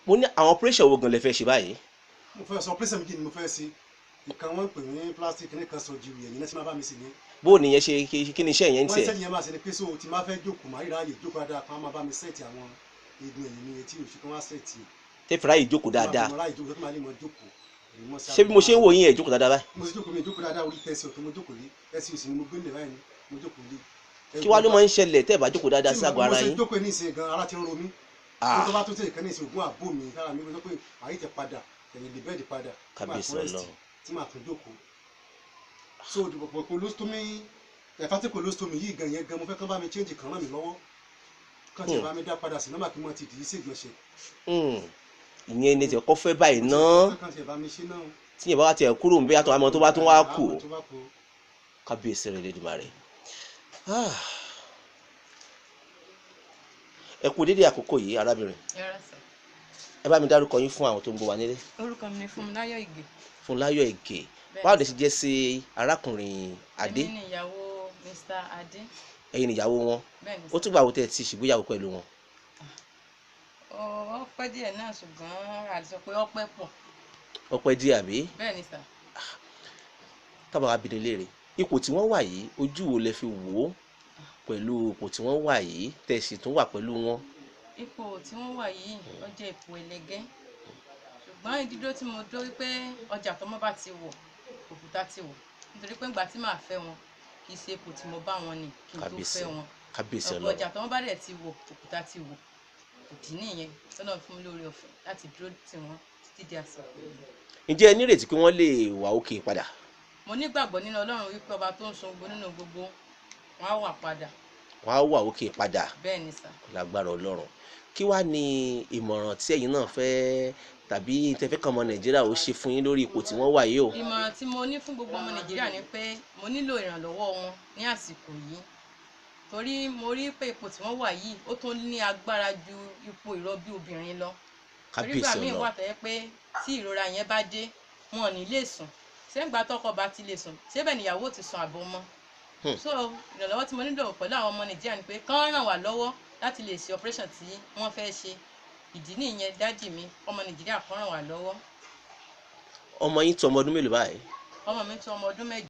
Mo ní àwọn operation wo gan lẹ fẹ́ ṣe báyìí? Mo fẹ́ sọ operation méjì ni mo fẹ́ ṣe. Ìkan wọ́n pè ní plastic ní kan surgery, ẹ̀yìn náà tí máa bá mi ṣe yẹn. Bó o nìyẹn ṣe, kí ni iṣẹ́ yẹn ń wọ́n tiẹ̀? Sẹ́yìn yẹn máa ṣe ni pé so tí máa fẹ́ jókòó, máa ríra ààyè jókòó dáadáa, kan máa bá mi set àwọn eegun ẹ̀yìn mi tí òṣù kan wá set. Tẹ́ fi ráyè jókòó dáadáa. Tí máa fi ráyè jókòó, tó máa lè mọ jókòó. Èmi mọ́ sí Ṣé bí mo ṣe ń wò yín, ẹ̀ jókòó dáadáa báyìí? Mo ti jókòó, mi jókòó dáadáa. Orí tẹ̀sí ọ̀tún mo jókòó lé, ẹsẹ̀ òsì ni mo gbé nílẹ̀ báyìí ni mo jókòó lé. Kí wá ló máa ń ṣẹlẹ̀ tẹ́ ẹ̀ bá jókòó dáadáa sí àgọ́ ara Tí mo yín? ṣe jókòó ní ìsìn gan, ara ti ń ro mí. Ah. Tó bá tó tẹ̀ ìkan ní ìsìn, ògùn àbò mi lára mi sọ pé àyè tẹ padà ẹ̀yìn lè bẹ́ẹ̀dì padà tí màá Kábíyèsí tún rest, Ọlọ́run. tí màá tún jókòó. So òdìbò colostomy, ẹ̀fátì colostomy yìí gan yẹn gan, mo fẹ́ kán bá mi change, kan ràn mí lọ́wọ́, kán tiẹ̀ bá mi dá padà sí nọ́mbà kí mo ti dì í sí ìgbọ̀nsẹ̀. Ìyẹn ni tiẹ̀ kọ́ fẹ́ báyìí ná. Kán tiẹ̀ bá mi ṣe náà. Tí yẹn bá wá tiẹ̀ kúrò ń bẹ́, yàtọ̀ àmọ́ tó bá tún wá kù. Àwọn tó bá kù. Kábíyèsí rẹ̀ lẹ́dùnmarè. Ah. Ẹ kú dédé àkókò yìí, arábìnrin. Ẹ rà sà. Ẹ bá mi dárúkọ yín fún àwọn tó ń gbọ́ wa nílé. Orúkọ mi ni Fúnmiláyọ̀ Ìgè. Fúnláyọ̀ Ìgè. Bẹ́ẹ̀. Báwo lè ṣe jẹ́ sí arákùnrin Adé? Èmi ni ìyàwó Mr. Adé. Ẹ̀yin nìyàwó wọn? Bẹ́ẹ̀ ni. Ó tún gbà wo tẹ́ ẹ ti ṣègbéyàwó pẹ̀lú wọn? Ó pẹ́ díẹ̀ náà, ṣùgbọ́n a lè sọ pé ó pẹ́ pọ̀. Ó pẹ́ díẹ̀, àbí? Bẹ́ẹ̀ ni sà. Tábà wá bi ní léèrè, ipò tí wọ́n wà yìí, ojú wo lẹ fi wò ó pẹ̀lú ipò tí wọ́n wà yìí, tẹ́ ẹ sì tún wà pẹ̀lú wọn? Ipò tí wọ́n wà yìí, ó jẹ́ ipò ẹlẹgẹ́, ṣùgbọ́n ìdúró tí mo dúró wípé ọjà tọmọ bá ti wọ̀, òkúta ti wọ̀, nítorí pé ńgbà tí màá fẹ́ wọn, kì í ṣe ipò tí mo bá wọn ni kí n tó Kábíyèsí. fẹ́ wọn. Kábíyèsí Ọ̀pọ̀ Ọlọ́run. ọjà tọmọ bá dẹ̀ ti wọ̀, òkúta ti wọ̀. Ìdí nìyẹn tọ́lọ́ fún mi lórí ọ̀fẹ́ láti dúró tì wọ́n títí di àsìkò yìí. Ǹjẹ́ ẹ nírètí pé wọ́n lè wà òkè padà? Mo nígbàgbọ́ nínú Ọlọ́run wípé ọba tó ń so gbogbo nínú gbogbo, wọn á wà padà. Wọ́n á wà òkè padà? Bẹ́ẹ̀ ni sà. Lágbára Ọlọ́run. Kí wàá ní ìmọ̀ràn tí ẹ̀yin náà fẹ́ tàbí tẹ́ fẹ́ kàn ọmọ Nàìjíríà ó ṣe fún yín lórí ipò tí wọ́n wà yìí o? Ìmọ̀ràn tí mo ní fún gbogbo ọmọ Nàìjíríà ni pé mo nílò ìrànlọ́wọ́ wọn ní àsìkò yìí, torí mo rí pé ipò tí wọ́n wà yìí, ó tún ní agbára ju ipò ìrọbí obìnrin lọ, torí ìgbà Kábíyèsí míì wà Ọlọ́run. tó yẹ pé tí ìrora yẹn bá dé, wọn ò ní lè sùn. Ṣé ńgbà tọkọ bá ti lè sùn, ṣébẹ̀ níyàwó ti sùn àbọ̀ mọ́? So ìrànlọ́wọ́ tí mo nílò pẹ̀lú àwọn ọmọ Nàìjíríà ni pé kán ràn wá lọ́wọ́ láti lè ṣe operation tí wọ́n fẹ́ ṣe. Ìdí nìyẹn, daddy mi, ọmọ Nàìjíríà, kán ràn wá lọ́wọ́. Ọmọ yín tó ọmọ ọdún mélòó báyìí? Ọmọ mi tó ọmọ ọdún 8.